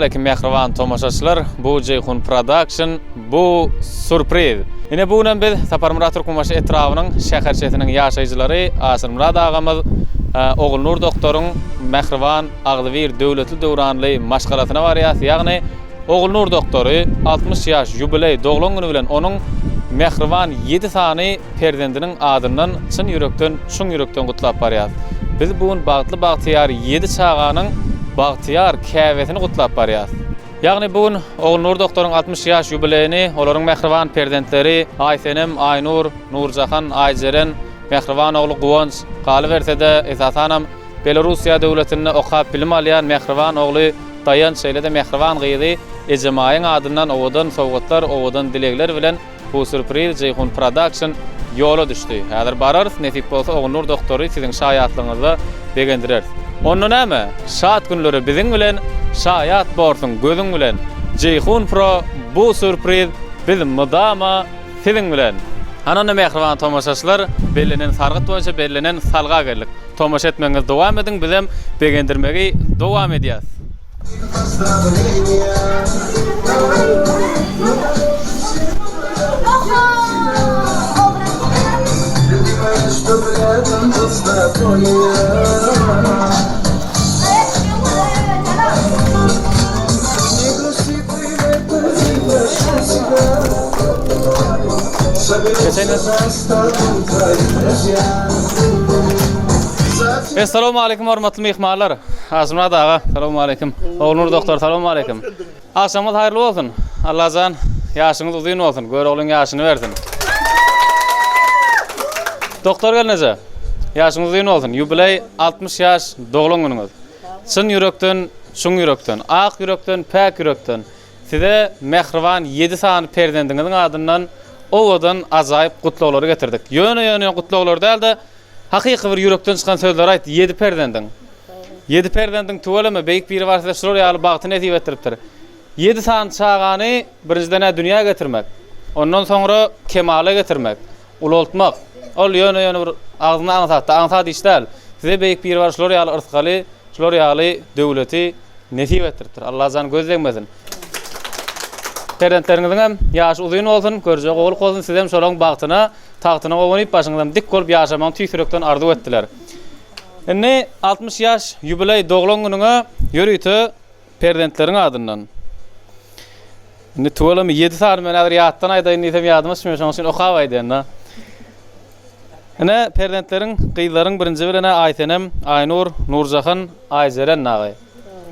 Essalawmaleýkim mähriban tomaşaçylar! Bu Jeýhun Production, bu sürpriz. Ine bu günem biz Saparmyrat Türkmenbaşy etrabynyň şäherçesiniň ýaşaýjylary Aşyrmyrat agamyz Ogulnur doktoryň mähriban, agzybir, döwletli döwranly maşgalasyna barýas. Ýagny Ogulnur doktory 60 ýaş ýubileý doglan güni bilen onuň mähriban ýedi sany perzendiniň adyndan çyn ýürekden, çuň ýürekden gutlap barýas. Biz bu gün bagtly bagtyýar ýedi çaganyň bagtyýar käbesini gutlap barýas. Ýagny bu gün Ogulnur doktoryň 60 ýaş ýubileýini olaryň mähriban perzentleri Aýsenem, Aýnur, Nurjahan, Aýjeren, mähriban ogly Guwanç, galyberse-de, esasanam, Belorussiýa döwletinde okap bilim alýan mähriban ogly Daýanç şeýle-de mähriban gyzy Ejemaýyň adyndan owadan sowgatlar, owadan dilegler bilen bu sürpriz Jeýhun Production ýola düşdi. Häzir bararys, nesip bolsa Ogulnur doktory siziň şaýatlygyňyzda begendireris. Onda näme, şat günlere biziň bilen şaýat borsuň gözüň bilen. Jeýhun Pro bu sürpriz biz mydama Siziň bilen! Hany onda mähriban tomaşaçylar, bellenen sargyt boýunça bellenen salga geldik. Tomaşa etmegiňizi dowam ediň, bizem begendirmegi dowam edýäs. Essalawmaleýkim hormatly myhmanlar. Aşyrmyrat aga, salawmaleýkim. Ogulnur doktor, salawmaleýkim. Agşamyňyz haýyrly bolsun. Allajan ýaşyňyz uzyn bolsun, Göroglyň ýaşyny bersin. Doktor gelneje, ýaşyňyz uzyn bolsun. Ýubileý 60 ýaş doglan günüňiz. Çyn ýürekden, çuň ýürekden, ak ýürekden, päk ýürekden Size mähriban ýedi sany perzendiňiziň adyndan owadan, ajaýyp gutlaglary getirdik. Ýöne-ýöne gutlaglar däl-de, hakyky bir ýürekden çykan sözleri aýtdy ýedi perzendiň. Ýedi perzendiň tüweleme, Beýik Biribar size şular ýaly bagty nesip etdiripdir. Ýedi sany çagany birinjiden-ä dünýä getirmek, ondan soňra kemala getirmek, ulaltmak, ol ýöne-ýöne bir agzyňda aňsat-da, aňsat iş däl. Size Beýik Biribar şular ýaly yrsgaly, şular ýaly döwleti nesip etdiripdir. Allajan göz degmesin. Perzentleriňiziňem ýaşy uzyn bolsun, görjegi gowulyk bolsun, sizem şolaryň bagtyna, tagtyna owunyp, başyňyzam dik bolup ýaşamagyny tüýs ýürekden arzuw etdiler. Indi 60 ýaş ýubileý doglan günüňe ýörite Perzentleriň adyndan. Indi tüweleme 7 sany men häzir ýatdan aýdaýyn diýsem ýadyma düşmeýär, şonuň üçin okap aýdaýyn-da. Ine, perzentleriň, gyzlaryň birinji bilen-ä Aýsenem, Aýnur, Nurjahan, Aýjeren dagy.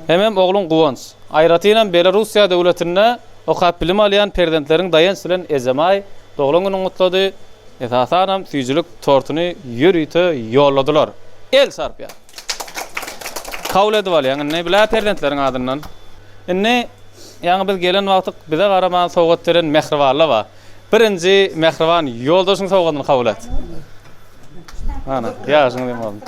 Hemem ogluň Guwanç. Aýratynam Belarussiýa döwletinde okap bilim alýan perzentleriň Daýanç bilen Ejemaý doglan gününi gutlady. Esasanam süýjülik tortuny ýörite ýolladylar. El çarpýar. Kabul edip alýaň indi bilä perzentleriň adyndan. Indi ýaňy biz gelen wagtyk bize garaman sowgat beren mähribanlar bar. Birinji mähriban ýoldaşyň sowgadyny kabul et. Ana, ýaşyň uzyn bolsun.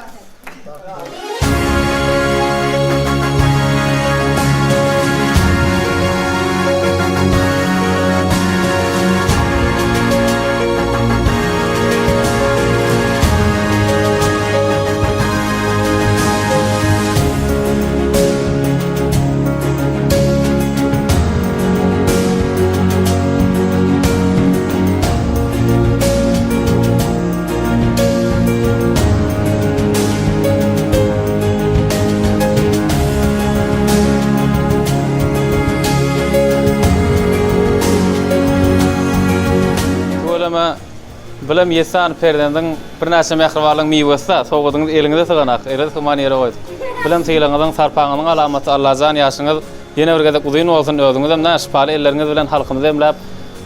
Tüweleme Bilem ýedi sany perzendiň, birnäçe mähribanlygyň miwesi-da, sowgadyňyz eliňize syganak, ele sygman ýere goýduk. Bilem sylagyňyzyň, sarpaňyzyň alamaty Allajan ýaşyňyz ýene bir gezek uzyn bolsun, özüňizem nä şypaly elleriňiz bilen halkymyzy emläp,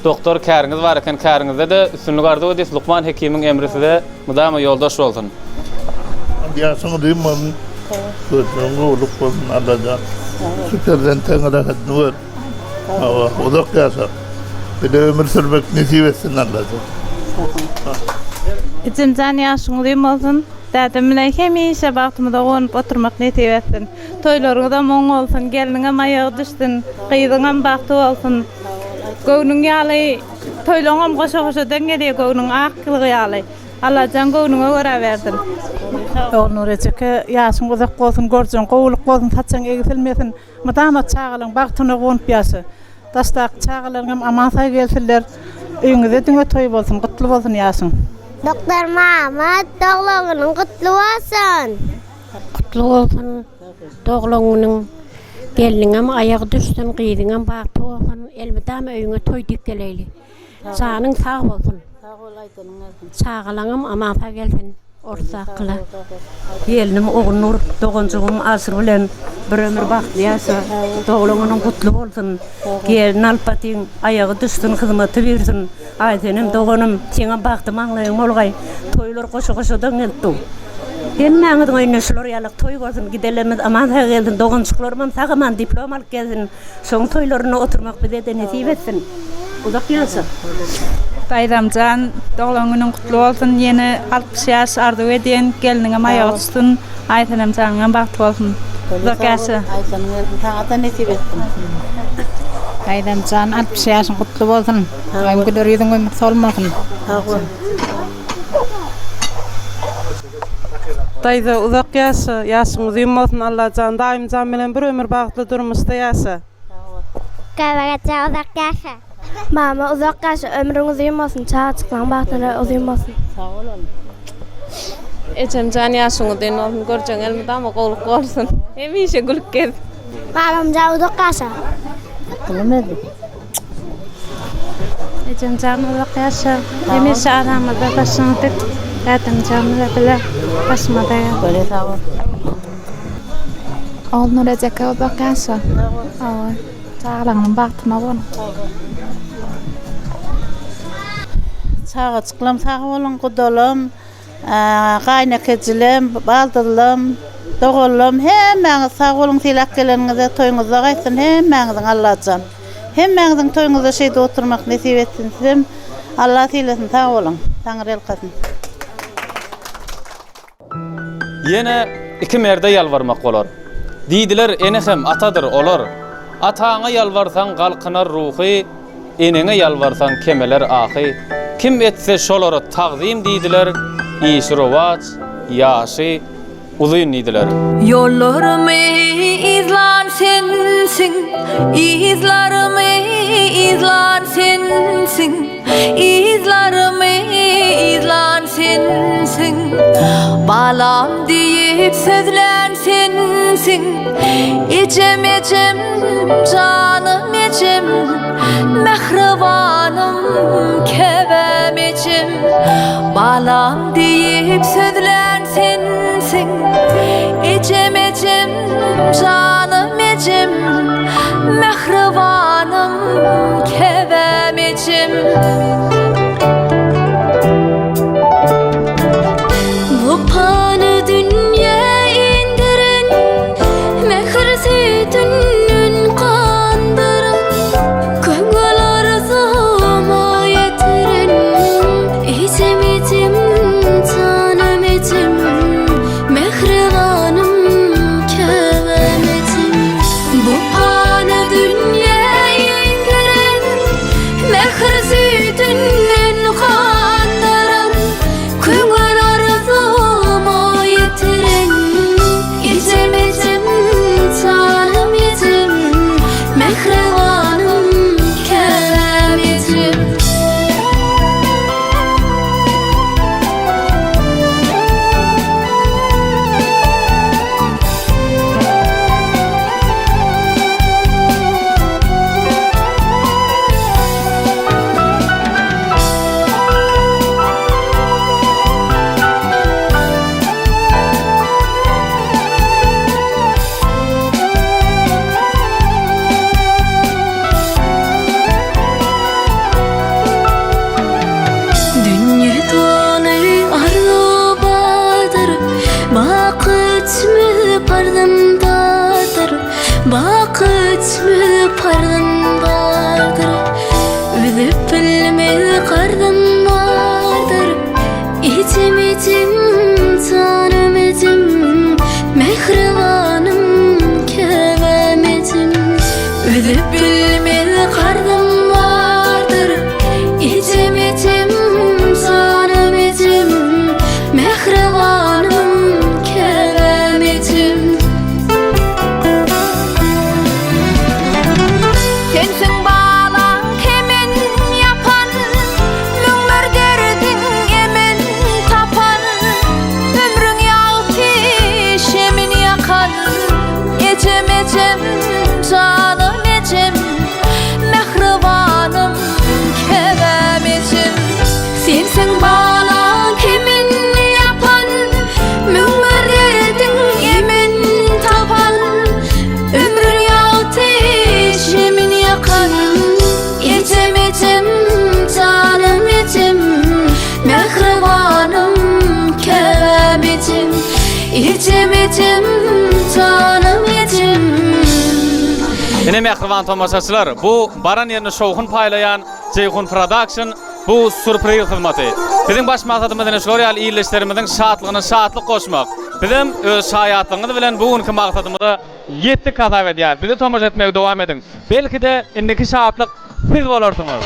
doktor käriňiz bar eken, käriňizde-de üstünlik arzuw edýs, Lukman Hekimiň emri size mydama ýoldaş bolsun. Ýaşyň uzyn bolsun, gözleň gowulyk bolsun Allajan şu perzentleriňe rahatlyk ber. Hawa, uzak ýaşap, bile ömür sürmek nesip etsin Allajan. Ejemjan ýaşyň uzyn bolsun. Dädem bilen hemişe bagtymyza guwanyp oturmak nesip etsin. Toýlaryňyzam oň bolsun, gelniňem aýagy düşsün, gyzyňam bagty bolsun. Göwnüň ýaly toýlaňam goşa-goşa deň gelýär göwnüň aklygy ýaly. Allajan göwnüňe görä bersin. Ogulnur ejeke ýaşyň uzak bolsun, görjeň gowulyk bolsun, saçyň egsilmesin, mydama çagalaň bagtyna guwanyp ýaşa. Daşdaky çagalaryňam aman sag gelsinler. Öýüňizde diňe toý bolsun, gutly bolsun ýaşyň. Doktor Mamat doglan günüň gutly bolsun. Gutly bolsun doglan günüň gelniňem aýagy düşsün gyzyňam bagtly bolsun elmydama öýüňe toý diýip geleýli janyň sag bolsun çagalaňam aman sag gelsin orsdakylar. Gelnim Ogulnur doganjygym Aşyr bilen bir ömür bagtly ýaşa. Doglan günüň gutly bolsun. Gelin alyp batyň aýagy düşsün hyzmaty buýrsyn. Aýsenem doganym seňem bagty maňlaýyň bolgaý. Toýlar goşa-goşadan gelip dur. Hemmäňiziň öýünde şular ýalak toý bolsun gidelerimiz aman sag gelsin doganjyklarymam sag aman diplom alyp gelsin. Şoň toýlarynda oturmak bize-de nesip etsin. Uzak ýaşa. Daýzamjan doglan günüň gutly bolsun ýene 60 ýaş arzuw edýän gelniňem aýagy tutsun Aýsenemjanyňam bagty bolsun uzak ýaşa. Aýsenem gelsin saňada nesip etsin. Daýzamjan 60 ýaşyň gutly bolsun. Daýym güler ýüzüň ömür solmasyn. Sag bol. Daýza uzak ýaşa, ýaşyň uzyn bolsun Allajan daýymjan bilen bir ömür bagtly durmuşda ýaşa. Käbägeje uzak ýaşa. Mama uzak ýaşa ömrüň uzyn bolsun çagajyklaň bagtyna uzyn bolsun. Sag bol oglum. Ejemjan ýaşyň uzyn bolsun görjeň elmydama gowluk bolsun hemişe gülüp gez. Babamjan uzak ýaşa. Ejemjan uzak ýaşa. Hemişe aramyzda başyňy dik. Dädemjan bilen bile başyma degä. Bolýa sag bol. Ogulnur ejeke uzak ýaşa. Hawa. Çagalaryňyň bagtyna bol. Çagajyklam sag boluň gudalam. Gaýynekejilem, baldyzlam, doganlam hemmäňiz sag boluň sylap geleniňize toýuňyzda gaýtsyn hemmäňiziň Allajan. Hemmäňiziň toýuňyzda şeýdip oturmak nesip etsin sizem Alla sylasyn sag boluň. Taňryýalkasyn. Ýene iki merde ýalbarmak bolar. Diýdiler, ene hem atadyr olar. Ataňa ýalbarsaň galkynar ruhy, Eneňe ýalbarsaň kemeler ahy. Kim etse şolara tagzym diýdiler, Işi rowaç, ýaşy uzyn diýdiler. Ýollarymy yzlan sensiň, Yzlarymy yzlan sensiň, Yzlarymy yzlan sensiň. Balam diýip sözlän sensiň, Ejem, ejem, janym ejem, Mähribanym, käbäm ejem. Balam diýip sözlän sensiň, Ejem, ejem, janym ejem, Mähribanym, käbäm ejem. Bu pany dünýä indiren, Mähir süýdünden gandyran, Köňül arzuwyma ýetiren, Ejem, ejem, janym ejem, Mähribanym, käbäm ejem. Bu pany dünýä indiren, Mähir süýdünden gandyran, Köňül arzuwyma ýetiren, Ejem, ejem, janym ejem, Mähribanym, käbäm ejem. Dünýe doly arzuw bardyr, Baky içimiz parzym bardyr, Baky içimiz parzym bardyr. Üzüp bilmez karzym bardyr, Ejem, ejem, janym ejem, Mähribanym, käbäm ejem. Üzüp bilmez karzym bardyr, Ejem, ejem, janym. ejem, janym ejem. Ine mähriban tomaşaçylar, bu baran ýerine şowhun paýlaýan Jeýhun Production bu surpriz hyzmaty. Biziň baş maksadymyz ine şular ýaly ildeşlerimiziň şatlygyna şatlyk goşmak. Bizem öz şaýatlygyňyz bilen bu günki maksadymyza ýetdik hasap edýäris. Bize tomaşa etmegi dowam ediň. Belki-de indiki şatlyk siz bolarsyňyz.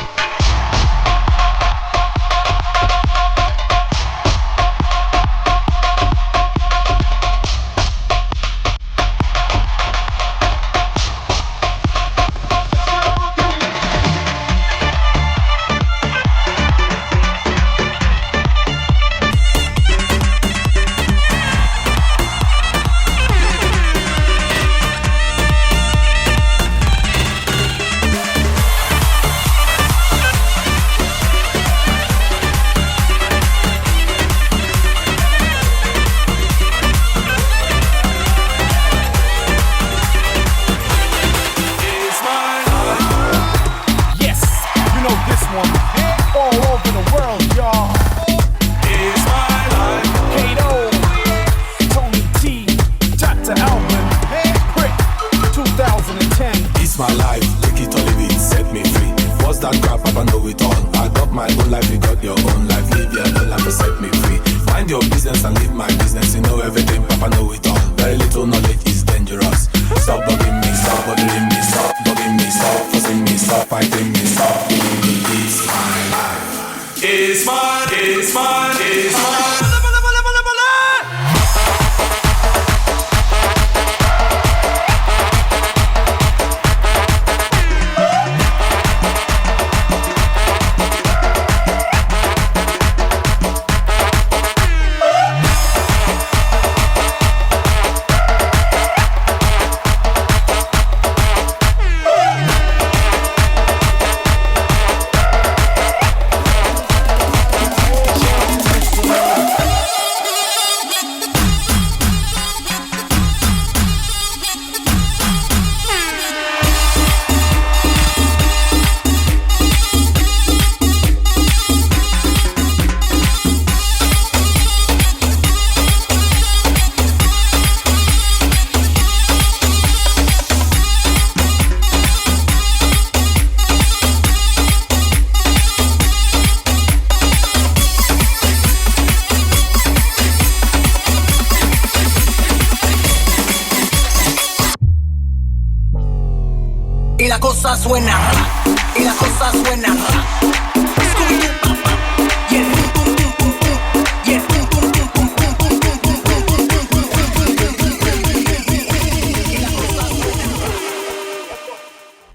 Y la cosa suena, y la cosa suena.